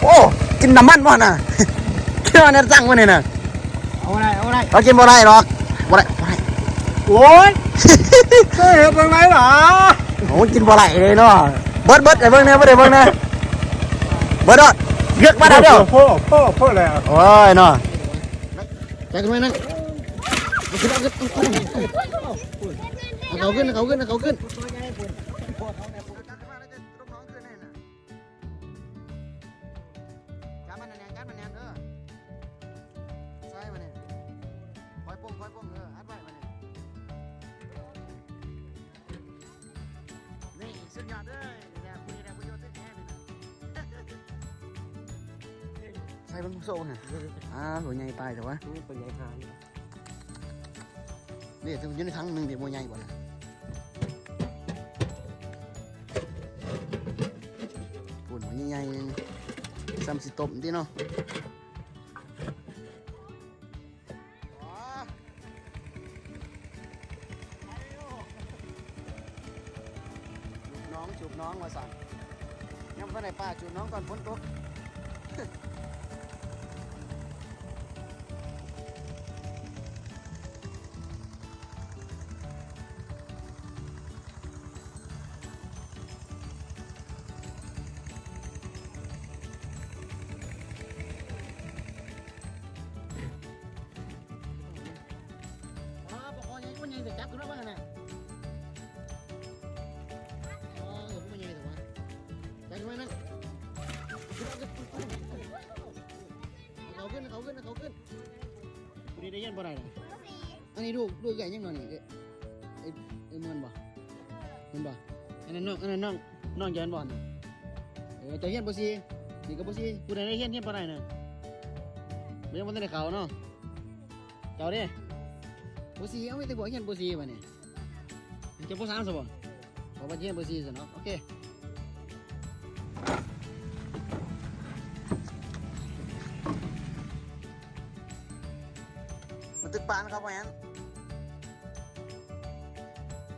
ໂອ້ ກິນນ້ຳມັນບໍ່ຫັ້ນນະ? ກິນນ້ຳມັນຈັງມື້ນີ້ນະ? ເອົາບໍ່ໄດ້ ເອົາບໍ່ໄດ້ ເອົາກິນບໍ່ໄດ້ດອກ ບໍ່ໄດ້ ບໍ່ໄດ້. ໂອ້ຍ ເຮັດຈັ່ງໃດລະ? ໂອ້ ກິນບໍ່ໄດ້ເລີຍເນາະ. ເບິດ ເບິດ ໃຫ້ເບິ່ງແດ່ ເບິດ ໃຫ້ເບິ່ງແດ່. ເບິດໂລດ ເລືອກມາແນວດຽວ. ພໍ ພໍ ພໍແລ້ວ. ໂອ້ຍເນາະ ຈັກໜ່ວຍນັ້ນ. ເອົາຂຶ້ນ ເອົາຂຶ້ນ ເອົາເຂົ້າຂຶ້ນ ເອົາເຂົ້າຂຶ້ນ ເອົາເຂົ້າຂຶ້ນ. ຈັບມັນແໜ້ນໆ ຈັບມັນແໜ້ນ ເອີ ໃສ່ບາດນີ້ ຄ່ອຍປົງ ຄ່ອຍປົງ ເອີ ອັດໄວ້ບາດນີ້. ນີ້ສຸດຍອດເລີຍ ນີ້ແຫຼະ ຜູ້ນີ້ແຫຼະ ຜູ້ຢູ່ຕຶກແຮງນີ້ນະ. ໃສ່ເບິ່ງໂຊກຫັ້ນ ອ້າວ ໂຕໃຫຍ່ຕາຍແທ້ວະ ໂຕໃຫຍ່ຂາດ. ນີ້ ຢູ່ໃນຖັງໜຶ່ງນີ້ ບໍ່ໃຫຍ່ບໍ່ນະ? ພຸ້ນ ໃຫຍ່ໆ ສ່ຳຊິຕົ້ມຕິເນາະ. ສູບໜອງ ສູບໜອງວ່າຊັ້ນ ຍັງບໍ່ທັນໄດ້ປາ ສູບໜອງຕອນຝົນຕົກ. ອ້າວ ປາຄໍໃຫຍ່ ມັນໃຫຍ່ ແຕ່ຈັບຂຶ້ນມາເບິ່ງຫັ້ນນະ. ອໍ ເອີ ມັນໃຫຍ່ແຕ່ວ່າ ຈັບຂຶ້ນມານັ້ນ ເອົາເຂົ້າຂຶ້ນ ເອົາເຂົ້າຂຶ້ນ ເອົາເຂົ້າຂຶ້ນ. ຜູ້ນີ້ໄດ້ຮຽນບໍ່ໄດ້ນະ? ອັນນີ້ລູກ ລູກໃຫຍ່ຍັງນ້ອຍນີ້ ເອີ ເອີ ເອີ ແມ່ນບໍ່? ແມ່ນບໍ່? ອັນນັ້ນນ້ອງ ອັນນັ້ນນ້ອງ ນ້ອງເຈົ້າແມ່ນບໍ່ຫັ້ນນະ? ເອີ ເຈົ້າຮຽນ ປໍສີ່ ນີ້ກໍ ປໍສີ່. ຜູ້ໃດໄດ້ຮຽນ ຮຽນ ປາໃດນະ? ຍັງບໍ່ທັນໄດ້ເຂົ້າເນາະ. ເຈົ້າເດ້? ປໍສີ່. ເອົາ ມີແຕ່ພວກຮຽນ ປໍສີ່ ບາດນີ້. ເຈົ້າ ປໍສາມ ຊະບໍ່? ເອົາ ບາດຮຽນ ປໍສີ່ ຊະເນາະ. ໂອເຄ ມາຕຶກປານະຄັບ ວ່າຫຍັງ?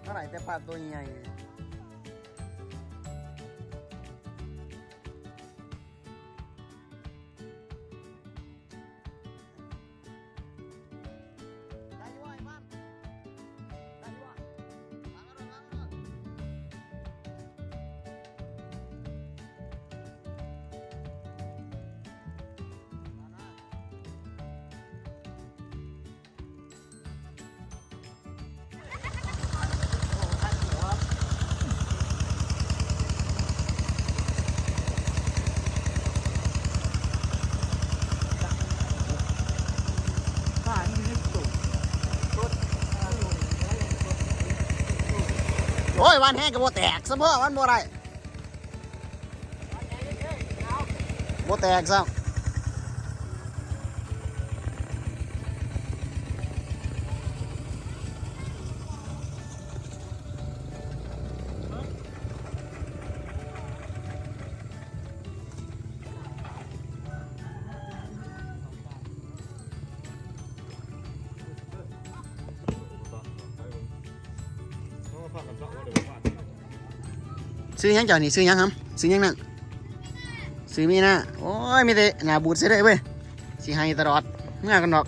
ເທົ່າໃດແຕ່ປາໂຕໃຫຍ່ໆ. ໂອ້ຍ ຫວ່ານແຮງກໍບໍ່ແຕກ ສະເພາະມັນບໍ່ໄດ້. ບໍ່ແຕກຊ້ຳ. ຊື່ຫຍັງເຈົ້ານີ້? ຊື່ຫຍັງຫຳ? ຊື່ຫຍັງນັ້ນ? ຊື່ມີນາ. ໂອ້ຍ ມີແຕ່ໜ້າບູດໃສ່ເລີຍເວີຍ. ຊິໃຫ້ຕະຫຼອດ. ເມືອກ່ອນດອກ.